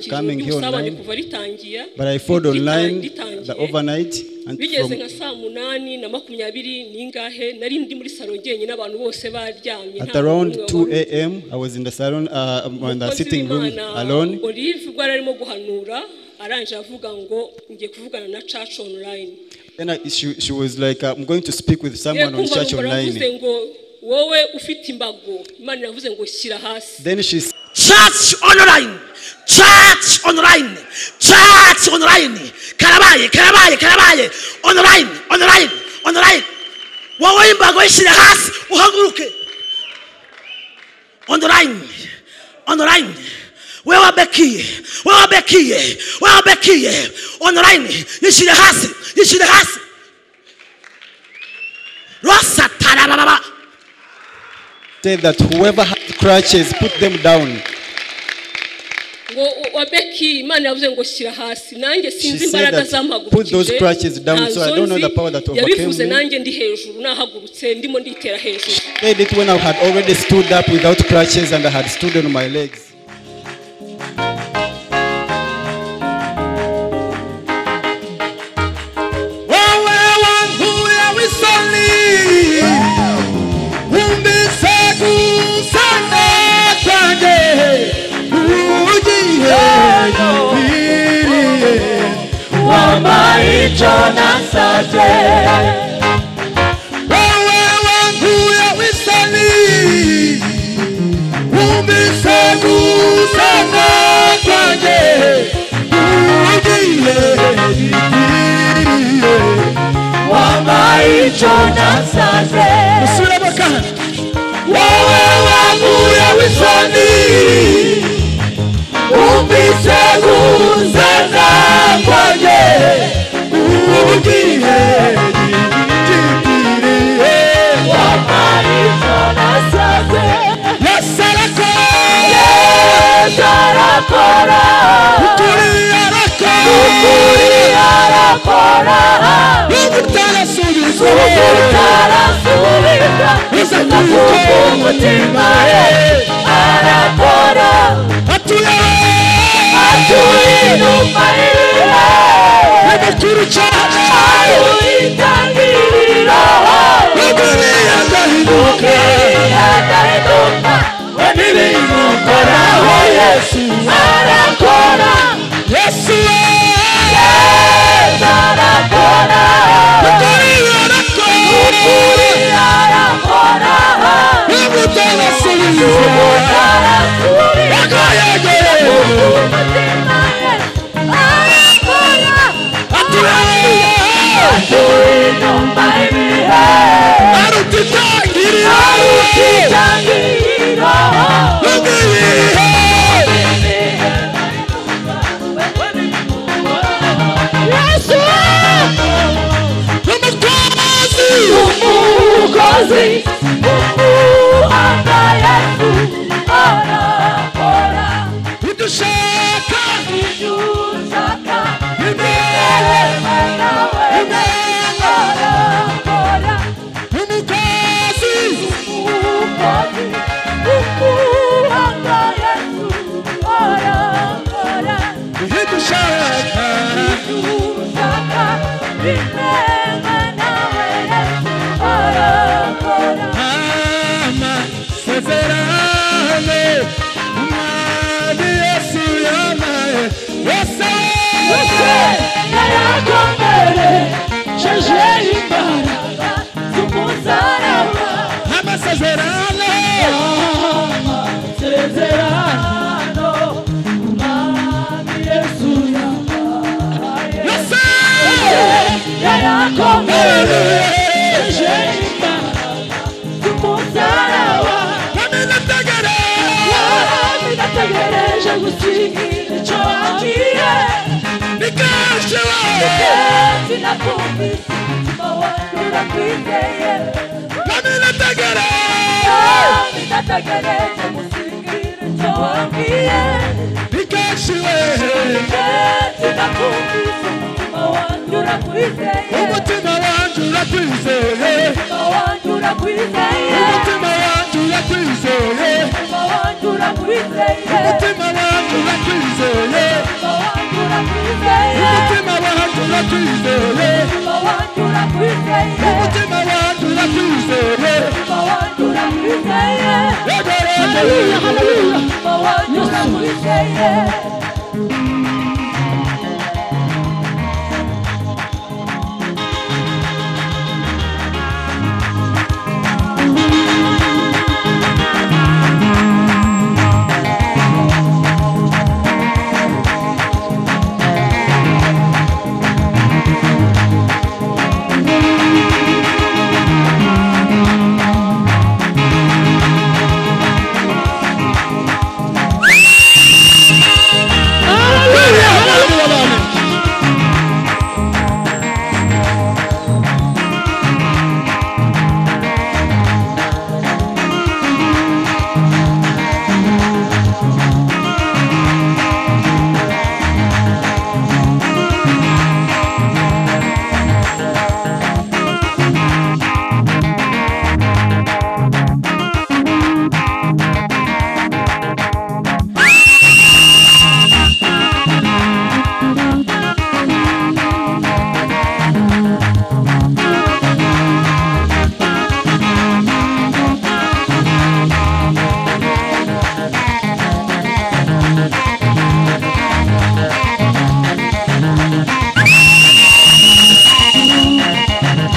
Coming here online, but I followed online the overnight and from at around 2 a.m. I was in the salon, in the sitting room alone. Then she was like, I'm going to speak with someone on church online. Then she said, Church online, church online, church online. Karabaye, karabaye, karabaye. Online, online, online. Wowe imbago ishyira hasi uhaguruke. Online, online. Wewe bekiye, wewe bekiye, wewe bekiye. Online, ishyira hasi, ishyira hasi. Rasa tarababa. Said that whoever had crutches, put them down. She said that put those crutches down, so I don't know the power that overcame me. She said it when I had already stood up without crutches and I had stood on my legs. Umutima wanjye urakwizeye. Haleluya, haleluya.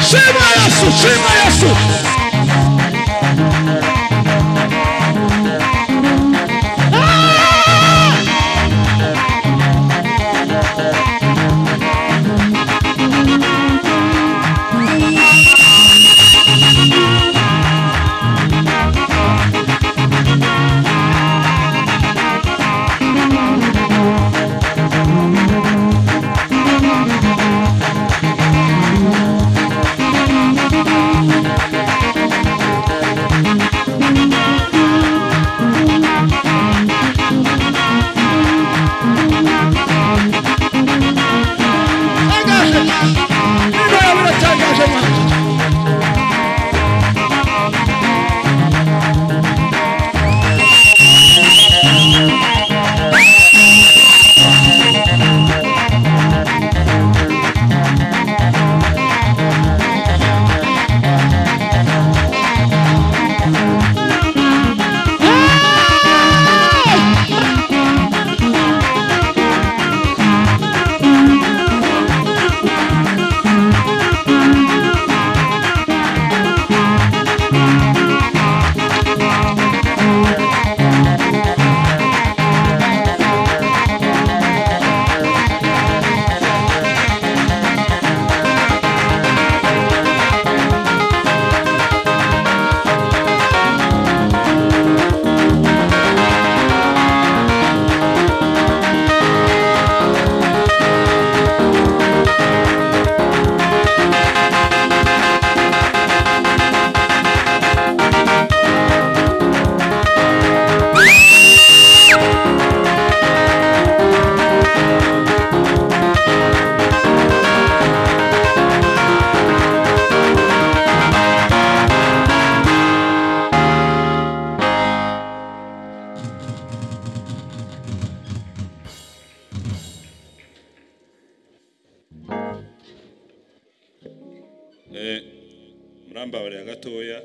Shima Yesu, shima Yesu. Tangaje. Nino yawe iratangaje mwana. Murambabarira gatoya,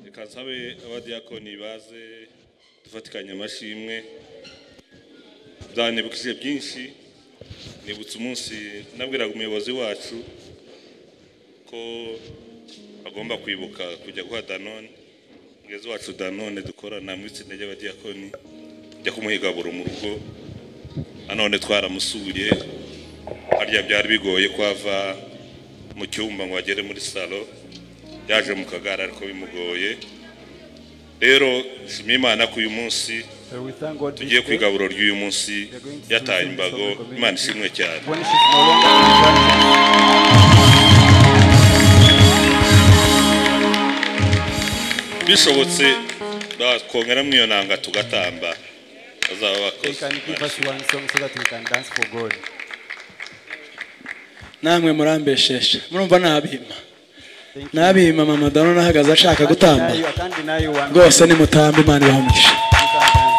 reka nsabe abadiyakoni baze dufatikanye amashimwe. Byanibukije byinshi, nibutse umunsi nabwiraga umuyobozi wacu ko agomba kwibuka kujya guha Danone, mugenzi wacu Danone dukorana mu itsinda ry'abadiyakoni, kujya kumuhigabura mu rugo. Nanone twaramusuye, harya byari bigoye ko ava mu cyumba ngo agere muri salo, yaje mu kagare ariko bimugoye. Rero nshimiye Imana ko uyu munsi So we thank God this tugiye day. ku igaburo ry'uyu munsi We are going to yataye receive imbago. this community. Imana ishimwe cyane. When she's no longer in crutches. Bishobotse bakongera iyo nanga tugatamba, bazaba They bakoze. can give us one song so that we can dance for God. Namwe murambeshesha, murumva nabima. Thank you. Nabima mama Danone ahagaze ashaka I can't gutamba. deny you, I can't deny you one. Rwose nimutambe, Imana ibahe umugisha. You can dance.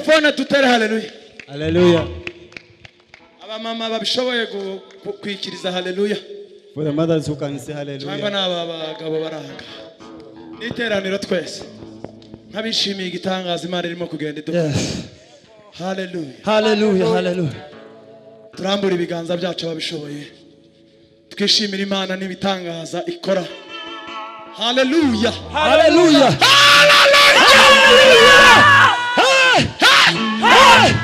Microphone dutere haleluya. Hallelujah. Abamama babishoboye kwikiriza haleluya. For the mothers who can say Cyangwa hallelujah. n'aba bagabo baranga. N'iteraniro twese. Nk'abishimiye igitangaza Imana irimo kugenda iduha. Yes. Haleluya. Hallelujah. Hallelujah. Turambura ibiganza byacu ababishoboye. Twishimira Imana n'ibitangaza ikora. Haleluya. Hallelujah. Hey! Hey!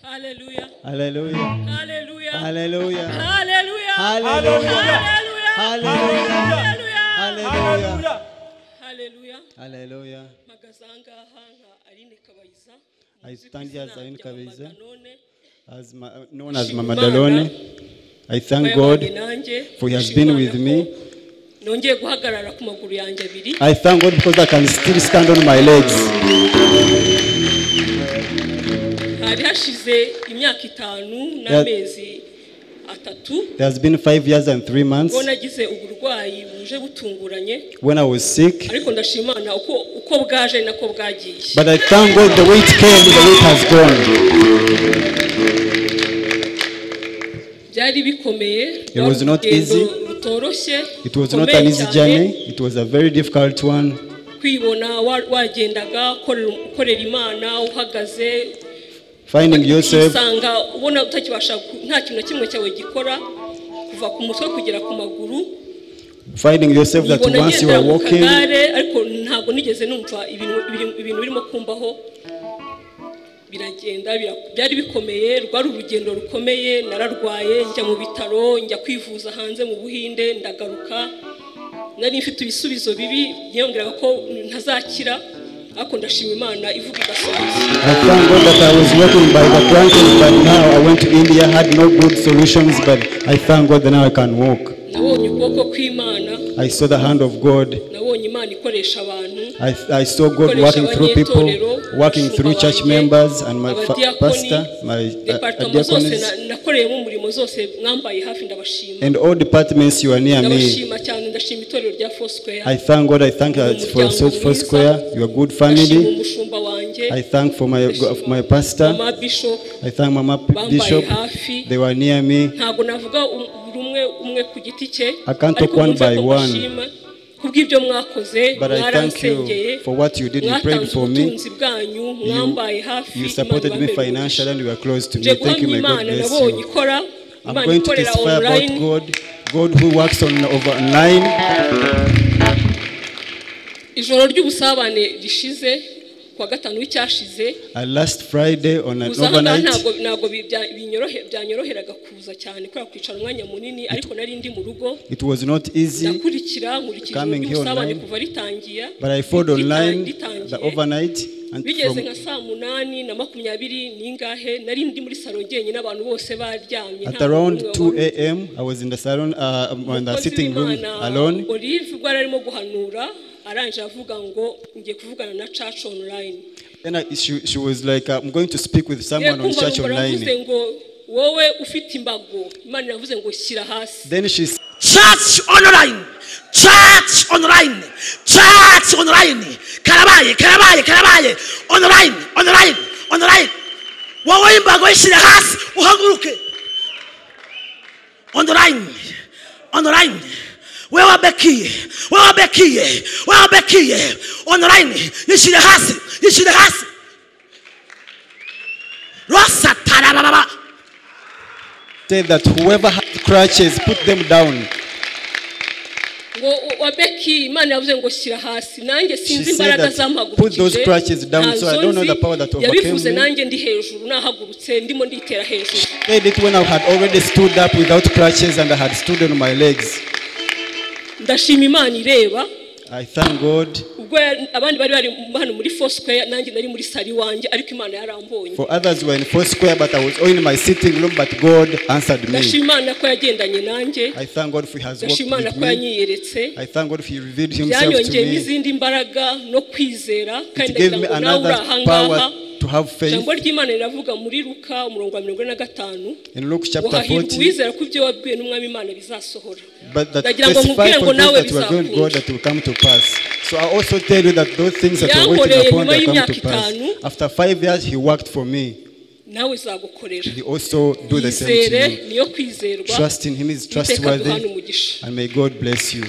Hallelujah. Hallelujah. Hallelujah. Hallelujah. Hallelujah. Hallelujah. Hallelujah. Hallelujah. Hallelujah. Hallelujah. Hallelujah. Hallelujah. Mpagaze aha ngaha nka Aline Kabayiza. I stand here as Aline Kabayiza. As known as Ndashima Mama Imana Dalone. I thank ko God yabanye nanjye. for He has Ndashima been Imana with ko me. nongeye guhagarara ku maguru yanjye abiri. I thank God because I can still stand on my legs. Hari hashize imyaka 5 n'amezi 3 There has been 5 years and 3 months ubwo nagize uburwayi buje butunguranye, when I was sick. ariko ndashima Imana uko bwaje nako bwagiye. But I thank God the way it came, the way it has gone. Byari bikomeye. It was not easy. Rutoroshye. It was not an easy journey. It was a very difficult one. Kwibona wagendaga ukorera Imana uhagaze, Finding yourself, usanga ubona utakibasha nta kintu na kimwe cyawe gikora kuva ku mutwe kugera ku maguru. Finding yourself that once you are walking, ariko ntabwo nigeze numva ibintu birimo kumbaho biragenda. Byari bikomeye, rwari urugendo rukomeye. Nararwaye njya mu bitaro, njya kwivuza hanze mu Buhinde, ndagaruka nari mfite ibisubizo bibi byongeraga ko ntazakira, ariko ndashima Imana ivuga igasohoza. I thank God that I was walking by the crutches, but now I went to India, had no good solutions, but I thank God that now I can walk. Nabonye ukuboko kw'Imana. I saw the hand of God. Nabonye Imana ikoresha abantu. I saw God working through people, working through church members and my pastor, my diacons, nakoreyemo umurimo zose mwambaye hafi, ndabashima. and all departments you are near me. Ndabashima cyane, ndashima itorero rya Foursquare. I thank God. I thank for Foursquare, your good family. Umushumba wanjye. I thank for my pastor. Mama Bishop. I thank Mama Bishop. They were near me. Ntabwo navuga umwe ku giti cye. I can't talk one by one. Kubw'ibyo mwakoze, But I thank you for what you did. You prayed for me. You supported me financially and you were close to me. Thank you, may God bless you. I'm going to testify about God, God who works on over online. Ijoro ry'ubusabane rishize kwa gatanu w'icyashize. Last Friday on an overnight. Ntabwo byanyoroheraga kuza cyane kubera kwicara umwanya munini, ariko nari ndi mu rugo. It was not easy ndakurikira nkurikije ubusabane kuva ritangiye. But I followed online the overnight and bigeze nka saa 8:20 ningahe nari ndi muri salon njyenyine n'abantu bose baryamye. At around 2 a.m. I was in the salon in the sitting room alone. Olive ubwo arimo guhanura aranje avuga ngo ngiye kuvugana na church online. Then she was like, I'm going to speak with someone on church online. Ngo wowe ufite imbago, Imana iravuze ngo shyira hasi. Then she church online, church online, church online. Karabaye, karabaye, karabaye. Online, online, online. Wowe imbago ishyira hasi uhaguruke. Online, online. Wewe bekiye, wewe bekiye, wewe bekiye. Online, yishire hasi, yishire hasi. Rosa tarababa. Say that whoever has crutches, put them down. Ngo wabeki Imana yavuze ngo shyira hasi, nanjye sinzi imbaraga zampagurukije. Put those crutches down, so I don't know the power that overcame me. Yabivuze nanjye ndi hejuru, nahagurutse ndimo nditera hejuru. Said it when I had already stood up without crutches and I had stood on my legs. Ndashima Imana ireba. I thank God. Ubwo abandi bari bari hano muri Foursquare, nanjye nari muri sali wanjye, ariko Imana yarambonye. For others were in Foursquare, but I was in my sitting room, but God answered me. Ndashima Imana ko yagendanye nanjye. I thank God for He has walked Ndashima Imana with ko me. yanyiyeretse. I thank God for He revealed Himself to Byanyongeye me. n'izindi mbaraga no kwizera, kandi It gave me ndagira ngo nawe uri another aha power ngaha. to have faith. Ijambo ry'Imana riravuga muri Luka umurongo wa 45. In Luke chapter Wahahirwa 40. uwizera ko ibyo wabwiwe n'Umwami Imana bizasohora. But that Ndagira ngo testify nkubwire for ngo those nawe that were going bizakunda. God that will come to pass. So I also tell you that those things that you're waiting Yankoreye upon, nyuma they come y'imyaka to pass. itanu. After 5 years, he worked for me. Nawe izagukorera. He also do the same Yizere to you. niyo kwizerwa. Trust in him, is Uwiteka trustworthy, aduhane umugisha. and may God bless you.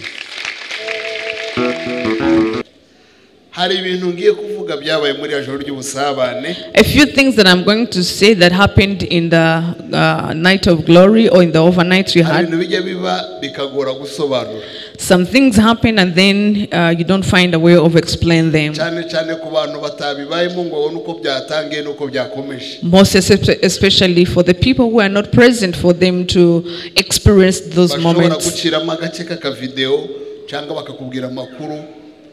Hari ibintu ngiye kuvuga byabaye muri iri joro ry'ubusabane. A few things that I'm going to say that happened in the night of glory or in the overnight we Hari had. ibintu bijya biba bikagora gusobanura. Some things happen and then you don't find a way of explaining them. Cyane cyane ku bantu batabibayemo ngo babone uko byatangiye n'uko byakomeje. Most especially for the people who are not present, for them to experience those Bashobora moments. guciramo agace k'akavideo cyangwa bakakubwira amakuru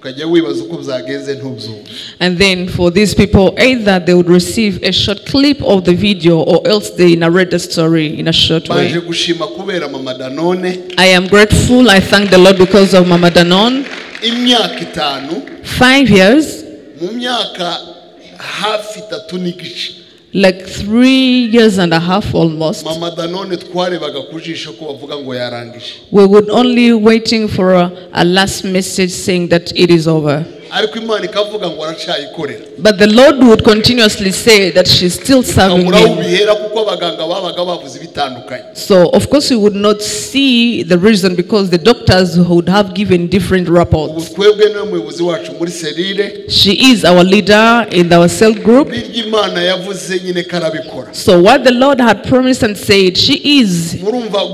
ukajya wibaza uko byagenze ntubyumve. And then for these people, either they would receive a short clip of the video or else they narrate the story in a short Baje way. gushima kubera Mama Danone. I am grateful. I thank the Lord because of Mama Danone. Imyaka itanu. 5 years. Mu myaka hafi itatu n'igice. Like 3 years and a half almost. Mama Danone twarebaga ku jisho ko bavuga ngo yarangije. We would only waiting for a last message saying that it is over. Ariko Imana ikavuga ngo aracyayikorera. But the Lord would continuously say that she's still serving him. Ubihera kuko abaganga babaga bavuze ibitandukanye. So of course we would not see the reason because the doctors would have given different reports. Ubu twebwe niwe muyobozi wacu muri serire. She is our leader in our cell group. Birya Imana yavuze nyine karabikora. So what the Lord had promised and said, she is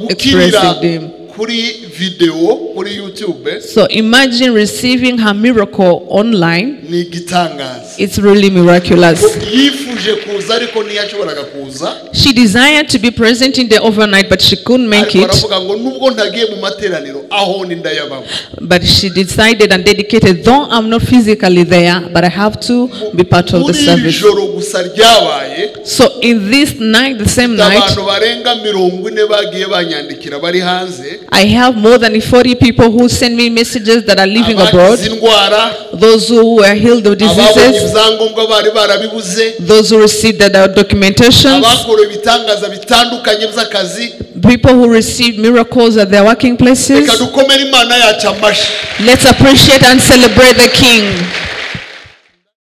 expressing them. Kuri video kuri YouTube. So imagine receiving her miracle online. Ni igitangaza. It's really miraculous. Yifuje kuza ariko ntiyashoboraga kuza. She desired to be present in the overnight, but she couldn't make it. Aravuga ngo nubwo ntagiye mu materaniro aho ni ndayabamo. But she decided and dedicated, though I'm not physically there, but I have to be part of the service. Ijoro gusa ryabaye. So in this night, the same night, abantu barenga 40 bagiye banyandikira bari hanze. I have more than 40 people who send me messages that are living abroad. Those who were healed of diseases. Those who received their documentations. People who received miracles at their working places. Let's appreciate and celebrate the King.